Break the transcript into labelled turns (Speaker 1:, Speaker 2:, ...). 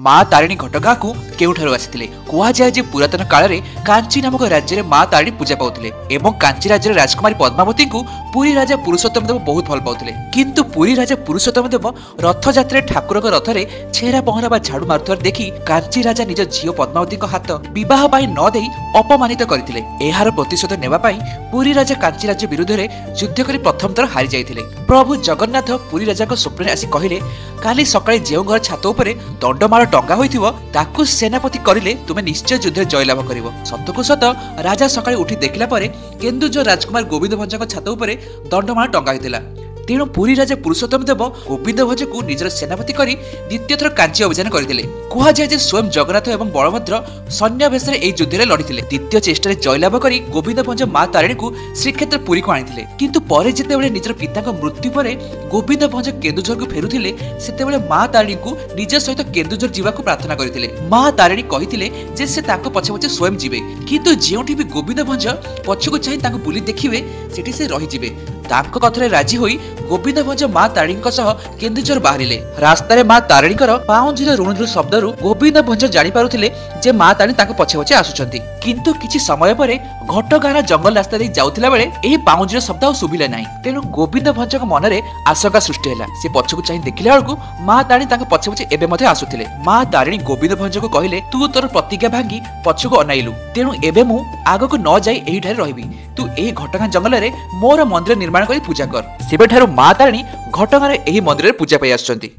Speaker 1: ମା ତାରିଣୀ ଘଟଗାଁକୁ କେଉଁଠାରୁ ଆସିଥିଲେ? କୁହାଯାଏ ଯେ ପୁରାତନ କାଳରେ କାଞ୍ଚି ନାମକ ରାଜ୍ୟରେ ମା ତାରିଣୀ ପୂଜା ପାଉଥିଲେ ଏବଂ କାଞ୍ଚି ରାଜ୍ୟର ରାଜକୁମାରୀ ପଦ୍ମାବତୀଙ୍କୁ ପୁରୀ ରାଜା ପୁରୁଷୋତ୍ତମ ଦେବ ବହୁତ ଭଲ ପାଉଥିଲେ। କିନ୍ତୁ ପୁରୀ ରାଜା ପୁରୁଷୋତ୍ତମ ଦେବ ରଥଯାତ୍ରାରେ ଠାକୁରଙ୍କ ରଥରେ ଛେରା ପହଁରା ବା ଝାଡୁ ମାରୁଥିବାର ଦେଖି କାଞ୍ଚି ରାଜା ନିଜ ଝିଅ ପଦ୍ମାବତୀଙ୍କ ହାତ ବିବାହ ପାଇଁ ନ ଦେଇ ଅପମାନିତ କରିଥିଲେ। ଏହାର ପ୍ରତିଶୋଧ ନେବା ପାଇଁ ପୁରୀ ରାଜା କାଞ୍ଚି ରାଜ୍ୟ ବିରୁଦ୍ଧରେ ଯୁଦ୍ଧ କରି ପ୍ରଥମ ଥର ହାରି ଯାଇଥିଲେ। ପ୍ରଭୁ ଜଗନ୍ନାଥ ପୁରୀ ରାଜାଙ୍କ ସ୍ୱପ୍ନରେ ଆସି କହିଲେ, କାଲି ସକାଳେ ଯେଉଁ ଘର ଛାତ ଉପରେ ଦଣ୍ଡମାଳ ଟଙ୍ଗା ହୋଇଥିବ ତାକୁ ସେନାପତି କରିଲେ ତୁମେ ନିଶ୍ଚୟ ଯୁଦ୍ଧରେ ଜୟଲାଭ କରିବ। ସତକୁ ସତ ରାଜା ସକାଳେ ଉଠି ଦେଖିଲା ପରେ କେନ୍ଦୁଝର ରାଜକୁମାର ଗୋବିନ୍ଦ ଭଞ୍ଜଙ୍କ ଛାତ ଉପରେ ଦଣ୍ଡମାଳ ଟଙ୍ଗା ହୋଇଥିଲା। ତେଣୁ ପୁରୀ ରାଜା ପୁରୁଷୋତ୍ତମ ଦେବ ଗୋବିନ୍ଦ ଭଞ୍ଜକୁ ନିଜର ସେନାପତି କରି ଦ୍ୱିତୀୟ ଥର କାଞ୍ଚି ଅଭିଯାନ କରିଥିଲେ। କୁହାଯାଏ ଯେ ସ୍ୱୟଂ ଜଗନ୍ନାଥ ଏବଂ ବଳଭଦ୍ର ସୈନ୍ୟବେଶରେ ଏହି ଯୁଦ୍ଧରେ ଲଢ଼ିଥିଲେ। ଦ୍ୱିତୀୟ ଚେଷ୍ଟାରେ ଜୟଲାଭ କରି ଗୋବିନ୍ଦ ଭଞ୍ଜ ମା ତାରିଣୀଙ୍କୁ ଶ୍ରୀକ୍ଷେତ୍ର ପୁରୀକୁ ଆଣିଥିଲେ। କିନ୍ତୁ ପରେ ଯେତେବେଳେ ନିଜର ପିତାଙ୍କ ମୃତ୍ୟୁ ପରେ ଗୋବିନ୍ଦ ଭଞ୍ଜ କେନ୍ଦୁଝରକୁ ଫେରୁଥିଲେ, ସେତେବେଳେ ମା ତାରିଣୀଙ୍କୁ ନିଜ ସହିତ କେନ୍ଦୁଝର ଯିବାକୁ ପ୍ରାର୍ଥନା କରିଥିଲେ। ମା ତାରିଣୀ କହିଥିଲେ ଯେ ସେ ତାଙ୍କ ପଛେ ପଛେ ସ୍ୱୟଂ ଯିବେ, କିନ୍ତୁ ଯେଉଁଠି ବି ଗୋବିନ୍ଦ ଭଞ୍ଜ ପଛକୁ ଚାହିଁ ତାଙ୍କୁ ବୁଲି ଦେଖିବେ ସେଠି ସେ ରହିଯିବେ। ତାଙ୍କ କଥାରେ ରାଜି ହୋଇ ଗୋବିନ୍ଦ ଭଞ୍ଜ ମା ତାରିଣୀଙ୍କ ସହ କେନ୍ଦୁଝର ବାହାରିଲେ। ରାସ୍ତାରେ ମା ତାରିଣୀଙ୍କର ପାଉଁଜିର ରୁଣୁଝୁଣୁ ଶବ୍ଦରୁ ଗୋବିନ୍ଦ ଭଞ୍ଜ ଜାଣିପାରୁଥିଲେ ଯେ ମା ତାରିଣୀ ତାଙ୍କ ପଛେ ପଛେ ଆସୁଛନ୍ତି। କିନ୍ତୁ କିଛି ସମୟ ପରେ ଘଟଗାଁର ଜଙ୍ଗଲ ରାସ୍ତା ଦେଇ ଯାଉଥିଲା ବେଳେ ଏହି ପାଉଁଜିର ଶବ୍ଦ ଆଉ ଶୁଭିଲା ନାହିଁ। ତେଣୁ ଗୋବିନ୍ଦ ଭଞ୍ଜଙ୍କ ମନରେ ଆଶଙ୍କା ସୃଷ୍ଟି ହେଲା। ସେ ପଛକୁ ଚାହିଁ ଦେଖିଲା ବେଳକୁ ମା ତାରିଣୀ ତାଙ୍କ ପଛେ ପଛେ ଏବେ ମଧ୍ୟ ଆସୁଥିଲେ। ମା ତାରିଣୀ ଗୋବିନ୍ଦ ଭଞ୍ଜକୁ କହିଲେ, ତୁ ତୋର ପ୍ରତିଜ୍ଞା ଭାଙ୍ଗି ପଛକୁ ଅନାଇଲୁ, ତେଣୁ ଏବେ ମୁଁ ଆଗକୁ ନ ଯାଇ ଏହିଠାରେ ରହିବି। ତୁ ଏହି ଘଟଗାଁ ଜଙ୍ଗଲରେ ମୋର ମନ୍ଦିର ନିର୍ମାଣ କରି ପୂଜା କର। ସେବେଠାରୁ ମା ତାରିଣୀ ଘଟଗାଁର ଏହି ମନ୍ଦିରରେ ପୂଜା ପାଇ ଆସୁଛନ୍ତି।